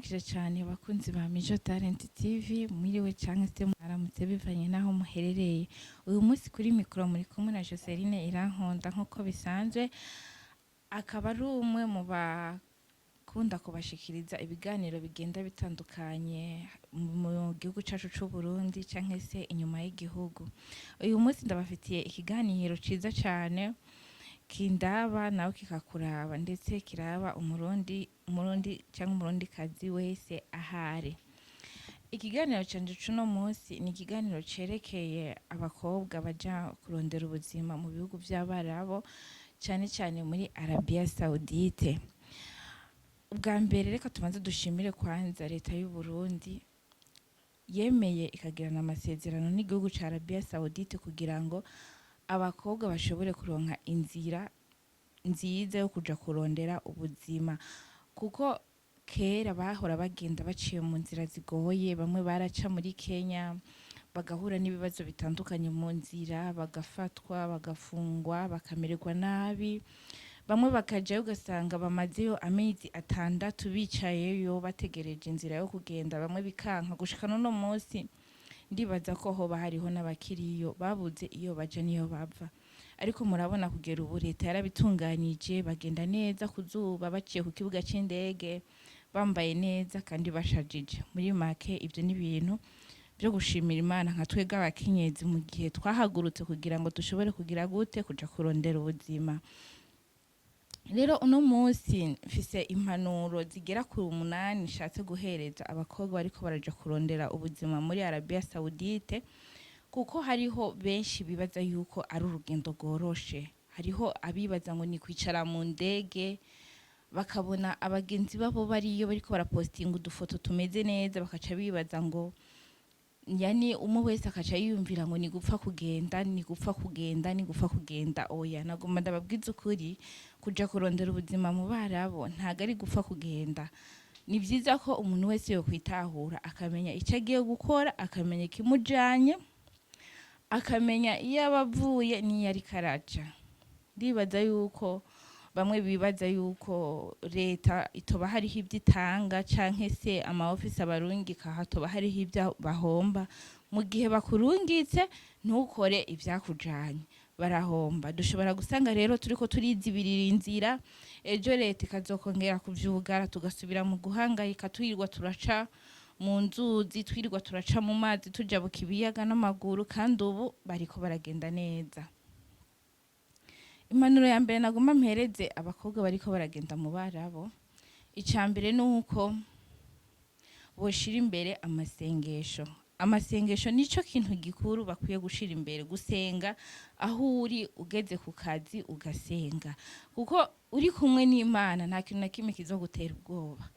Ndabaramukije cyane abakunzi ba Mijo Talent TV, mwiriwe canke se mwaramutse bivanye n'aho muherereye. Uyu munsi kuri mikoro muri kumwe na Joseline Irankunda nk'uko bisanzwe, akaba ari umwe mu bakunda kubashikiriza ibiganiro bigenda bitandukanye mu gihugu cacu c'u Burundi canke se inyuma y'igihugu. Uyu munsi ndabafitiye ikiganiro ciza cane kindaba nawe kikakuraba, ndetse kiraba umurundi cyangwa umurundikazi wese ahari. Ikiganiro canje cuno munsi ni ikiganiro cerekeye abakobwa baja kurondera ubuzima mu bihugu vy'Abarabu, cane cane muri Arabia Saudite. Ubwa mbere, reka tubanze dushimire kwanza leta y'u Burundi yemeye ikagirana amasezerano n'igihugu ca Arabia Saudite kugira ngo abakobwa bashobore kuronka inzira nziza yo kuja kurondera ubuzima, kuko kera bahora bagenda baciye mu nzira zigoye. Bamwe baraca muri Kenya, bagahura n'ibibazo bitandukanye mu nzira, bagafatwa, bagafungwa, bakamererwa nabi. Bamwe bakajayo ugasanga bamazeyo amezi 6 bicayeyo bategereje inzira yo kugenda, bamwe bikanka. Gushika n'uno munsi ndibaza ko hoba hariho n'abakiriyo babuze iyo baja n'iyo bava. Ariko murabona kugera ubu leta yarabitunganije, bagenda neza ku zuba baciye ku kibuga c'indege, bambaye neza kandi bashajije. Muri make, ivyo ni ibintu vyo gushimira Imana nka twebwe abakenyezi mu gihe twahagurutse kugira ngo dushobore kugira gute, kuja kurondera ubuzima. Rero uno munsi mfise impanuro zigera ku 8 nshatse guhereza abakobwa bariko baraja kurondera ubuzima muri Arabia Saudite, kuko hariho benshi bibaza yuko ari urugendo rworoshe. Hariho abibaza ngo ni kwicara mu ndege, bakabona abagenzi babo bariyo bariko barapostinga udufoto tumeze neza, bakaca bibaza ngo, yani umwe wese akaca yiyumvira ngo ni gupfa kugenda, ni gupfa kugenda, ni gupfa kugenda. Oya, nagomba ndababwiza ukuri: kuja kurondera ubuzima mu Barabu ntago ari gupfa kugenda. Ni vyiza ko umuntu wese yokwitahura, akamenya ico agiye gukora, akamenya ikimujanye, akamenya iyo aba avuye n'iyo ariko araja. Ndibaza yuko bamwe bibaza yuko leta itoba hariho ivyo itanga, canke se ama ofisi abarungika hatoba hariho ivyo bahomba. Mu gihe bakurungitse ntukore ivyakujanye, barahomba. Dushobora gusanga rero turiko turizibirira inzira, ejo leta ikazokongera kuvyugara, tugasubira mu guhangayika, twirirwa turaca mu nzuzi, twirirwa turaca mu mazi, tujabuka ibiyaga n'amaguru, kandi ubu bariko baragenda neza. Impanuro ya mbere nagomba mpereze abakobwa bariko baragenda mu Barabu, ica mbere ni uko boshira imbere amasengesho. Amasengesho nico kintu gikuru bakwiye gushira imbere: gusenga aho uri, ugeze ku kazi ugasenga, kuko uri kumwe n'Imana nta kintu na kimwe kizogutera ubwoba.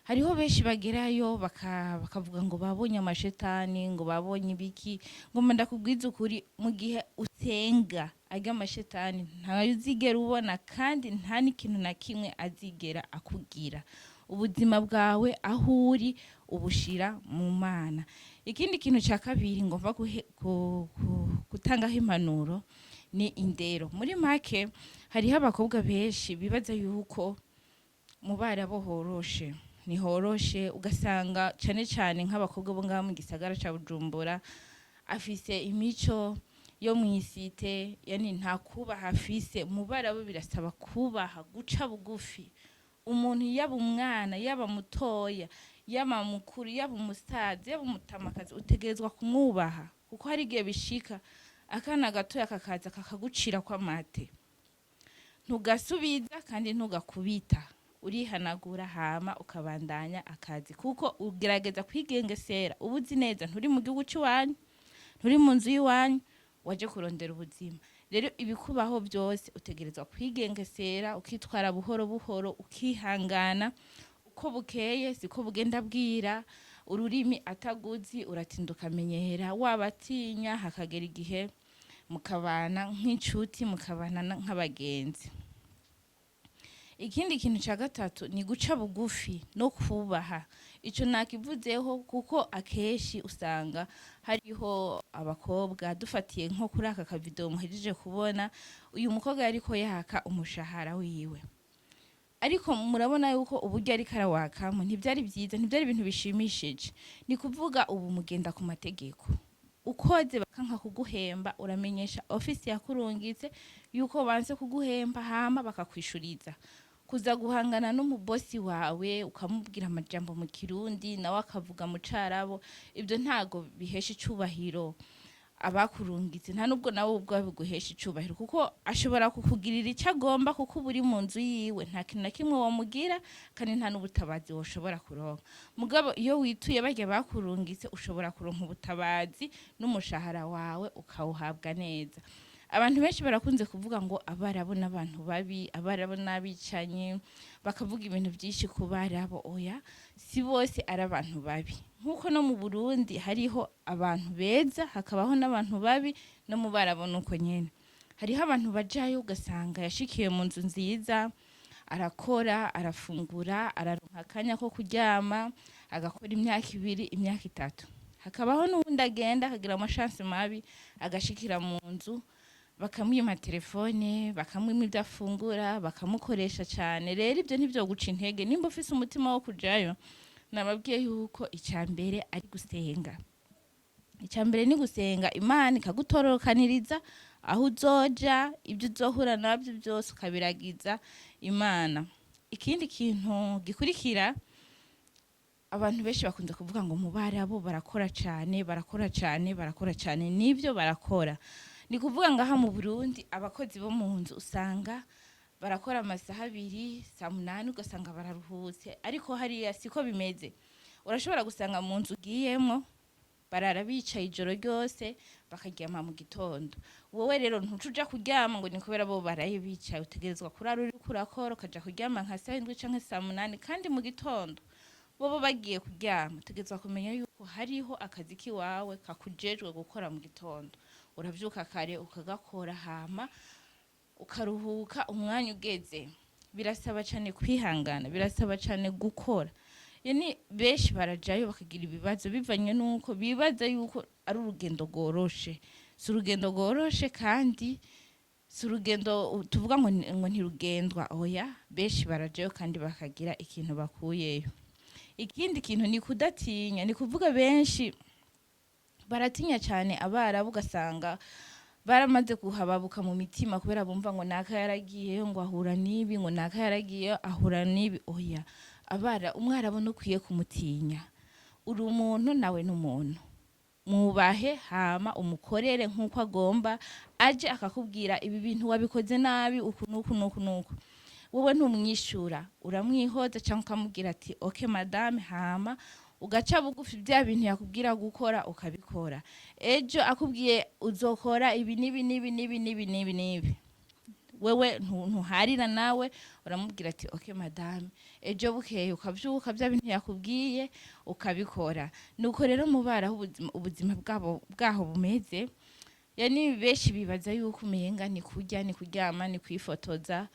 Hariho benshi bagerayo bakavuga ngo babonye amashetani, ngo babonye ibiki. Ngomba ndakubwiza ukuri: mu gihe usenga, arya amashetani ntayo uzigera ubona, kandi nta n'ikintu na kimwe azigera akugira. Ubuzima bwawe aho uri ubushira mu Mana. Ikindi kintu cya kabiri ngomba gutangaho impanuro ni indero. Muri make, hariho abakobwa benshi bibaza yuko mu Barabu horoshe. Ntihoroshe. Ugasanga cane cane nk'abakobwa bo ngaha mu gisagara ca Bujumbura afise imico yo mw'isite, yani nta kubaha afise. Mu Barabu birasaba kubaha, guca bugufi. Umuntu yaba umwana, yaba mutoya, yaba mukuru, yaba umusaza, yaba umutamakazi, utegerezwa kumwubaha, kuko hari igihe bishika akana gatoya kakaza kakagucira kw'amate, ntugasubiza kandi ntugakubita, urihanagura hama ukabandanya akazi, kuko ugerageza kwigengesera. Uba uzi neza nturi mu gihugu cy'iwanyu, nturi mu nzu y'iwanyu, waje kurondera ubuzima. Rero ibikubaho byose utegerezwa kwigengesera, ukitwara buhoro buhoro, ukihangana. Uko bukeye siko bugenda bwira. Ururimi ataguzi uratinda ukamenyera, waba atinya hakagera igihe mukabana nk'inshuti, mukabana nk'abagenzi. Ikindi kintu cya gatatu ni guca bugufi no kubaha. Ico nakivuzeho kuko akenshi usanga hariho abakobwa, dufatiye nko kuri aka kavideo muhejeje kubona, uyu mukobwa yariko yaka umushahara wiwe. Ariko Ariko murabona yuko uburyo ariko arawakamo ntibyari byiza, ntibyari ibintu bishimishije. Ni kuvuga ubu mugenda ku mategeko. Ukoze bakanka kuguhemba, uramenyesha ofisi yakurungitse yuko banse kuguhemba, hama bakakwishuriza. Kuza guhangana n'umubosi wawe, ukamubwira amajambo mu Kirundi, nawe akavuga mu Carabo, ibyo ntago bihesha icubahiro abakurungitse, nta nubwo nawe ubwawe biguhesha icubahiro, kuko ashobora kukugirira icyo agomba, kuko uba uri mu nzu yiwe, nta kintu na kimwe wamugira kandi nta n'ubutabazi woshobora kuronka. Mugabo iyo wituye barya bakurungitse, ushobora kuronka ubutabazi n'umushahara wawe ukawuhabwa neza. Abantu benshi barakunze kuvuga ngo Abarabu n'abantu babi, Abarabu n'abicanyi, bakavuga ibintu byinshi ku Barabu. Oya, si bose ari abantu babi. Nk'uko no mu Burundi hariho abantu beza hakabaho n'abantu babi, no mu Barabu nuko nyene. Hariho abantu bajayo ugasanga yashikiye mu nzu nziza, arakora, arafungura, araronka akanya ko kuryama, agakora imyaka 2, imyaka 3. Hakabaho n'uwundi agenda akagira amashansi mabi, agashikira mu nzu bakamwima telefone, bakamwima ibyo afungura, bakamukoresha cyane. Rero ibyo ntibyo guca intege nimba ufise umutima wo kujayo. Nababwiye yuko icya mbere ari gusenga. Icya mbere ni gusenga Imana ikagutorokaniriza aho uzoja, ibyo uzohura nabyo byose ukabiragiza Imana. Ikindi kintu gikurikira, abantu benshi bakunze kuvuga ngo mu Barabu barakora cyane, barakora cyane, barakora cyane. Nibyo, barakora. Ni kuvuga ngaha mu Burundi abakozi bo mu nzu usanga barakora amasaha 2, saa 8 ugasanga bararuhutse, ariko hariya siko bimeze. Urashobora gusanga mu nzu ugiyemwo barara bicaye ijoro ryose, bakaryama mu gitondo. Wowe rero ntuca uja kuryama ngo ni kubera bo baraye bicaye. Utegerezwa kurara uriko urakora, ukaja kuryama nka saa 7 canke saa 8, kandi mu gitondo bobo bagiye kuryama. Utegerezwa kumenya yuko hariho akazi kiwawe kakujejwe gukora mu gitondo. Uravyuka kare ukagakora, hama ukaruhuka umwanya ugeze. Birasaba cyane kwihangana, birasaba cyane gukora. Yani benshi barajayo bakagira ibibazo bivanye n'uko bibaza yuko ari urugendo rworoshe. Si urugendo rworoshe, kandi si urugendo tuvuga ngo ntirugendwa. Oya, benshi barajayo kandi bakagira ikintu bakuyeyo. Ikindi kintu ni kudatinya. Ni kuvuga benshi baratinya cyane Abarabu, ugasanga baramaze kuhababuka mu mitima kubera bumva ngo naka yaragiyeyo ngo ahura n'ibi, ngo naka yaragiyeyo ahura n'ibi. Oya, abara Umwarabu ntukwiye kumutinya. Uri umuntu, nawe n'umuntu. Mwubahe, hama umukorere nk'uko agomba. Aje akakubwira ibi bintu wabikoze nabi uku n'uku n'uku n'uku, wowe ntumwishura, uramwihoza cyangwa ukamubwira ati "OK madame", hama ugaca bugufi, bya bintu yakubwira gukora ukabikora. Ejo akubwiye uzokora ibi n'ibi n'ibi n'ibi n'ibi n'ibi n'ibi, wewe ntuharira nawe, uramubwira ati "OK madame". Ejo bukeye ukavyuka, bya bintu yakubwiye ukabikora. Nuko rero mu Baraho ubuzima bwabo bwaho bumeze. Yani benshi bibaza yuko umenga ni kurya, ni kuryama, ni kwifotoza.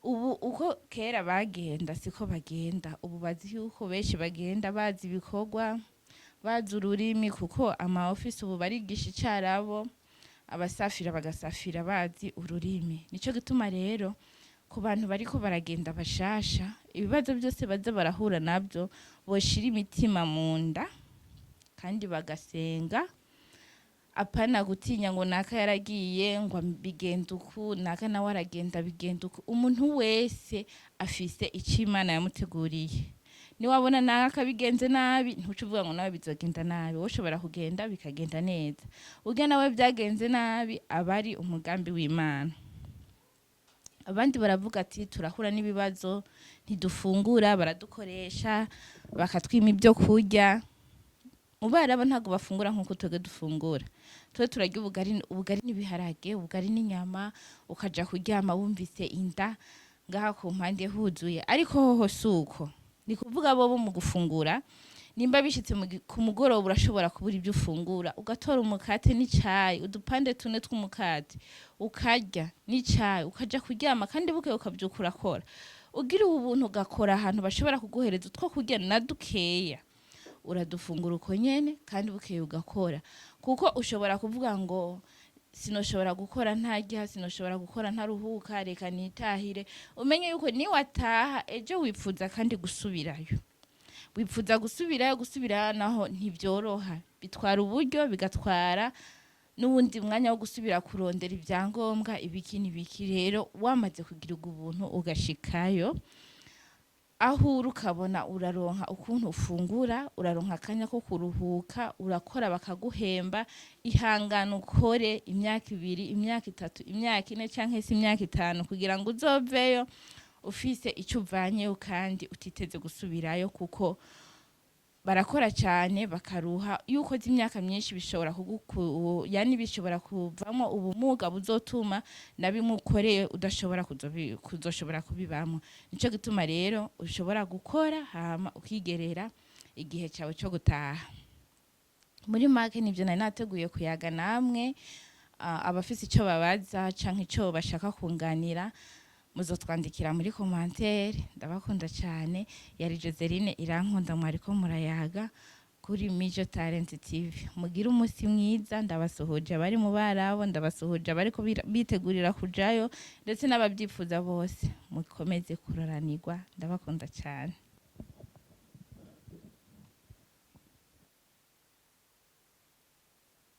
Ubu uko kera bagenda siko bagenda ubu. Bazi yuko benshi bagenda bazi ibikorwa, bazi ururimi, kuko ama office ubu barigisha Icarabo, abasafira bagasafira bazi ururimi. Nico gituma rero ku bantu bariko baragenda bashasha, ibibazo byose baza barahura nabyo, boshira imitima mu nda kandi bagasenga, apana gutinya ngo naka yaragiye ngo bigenda uku, naka nawe aragenda bigenda uku. Umuntu wese afise icyo Imana yamuteguriye. Niwabona naka bigenze nabi, ntuce uvuga ngo nawe bizogenda nabi. Wowe ushobora kugenda bikagenda neza, urya nawe byagenze nabi aba ari umugambi w'Imana. Abandi baravuga ati turahura n'ibibazo, ntidufungura, baradukoresha, bakatwima ibyo kurya. Mu Barabo ntabwo bafungura nk'uko twebwe dufungura. Twe turarya ubugari, ubugari n'ibiharage, ubugari n'inyama, ukaja kuryama wumvise inda ngaha ku mpande huzuye. Ariko hoho si uko. Ni kuvuga bobo mu gufungura, nimba bishitse ku mugoroba, urashobora kubura ibyo ufungura, ugatora umukate n'icayi, udupande tune tw'umukate ukarya n'icayi, ukaja kuryama, kandi bukeye ukavyuka urakora. Ugira ubu buntu, ugakora ahantu bashobora kuguhereza utwo kurya na dukeya, uradufungura uko nyene, kandi bukeye ugakora. Kuko ushobora kuvuga ngo Sinoshobora gukora ntarya, sinoshobora gukora ntaruhuka, reka nitahire. Umenye yuko niwataha ejo wipfuza kandi gusubirayo, wipfuza gusubirayo. Gusubirayo naho ntibyoroha, bitwara uburyo, bigatwara n'uwundi mwanya wo gusubira kurondera ibyangombwa, ibiki n'ibiki. Rero wamaze kugirirwa ubuntu ugashikayo, aho uri ukabona uraronka ukuntu ufungura, uraronka akanya ko kuruhuka, urakora bakaguhemba, ihangane ukore imyaka 2, imyaka 3, imyaka 4 canke se imyaka 5, kugira ngo uzoveyo ufise icyo uvanyeyo kandi utiteze gusubirayo, kuko barakora cyane bakaruha. Iyo ukoze imyaka myinshi bishobora kuguku, yani bishobora kuvamo ubumuga buzotuma na bimwe ukoreye udashobora kuzoshobora kubibamo. Nico gituma rero ushobora gukora hama ukigerera igihe cyawe cyo gutaha. Muri make nivyo nari nateguye kuyaga namwe. Abafise icyo babaza canke ico bashaka kunganira, muzotwandikira muri commentaire. Ndabakunda cyane. Yari Joseline Irankunda mwariko murayaga kuri Mijo Talent TV. Mugire umunsi mwiza. Ndabasuhuje abari mu Barabo, ndabasuhuje abariko bitegurira kujayo, ndetse n'ababyifuza bose. Mukomeze kuroranirwa, ndabakunda cyane.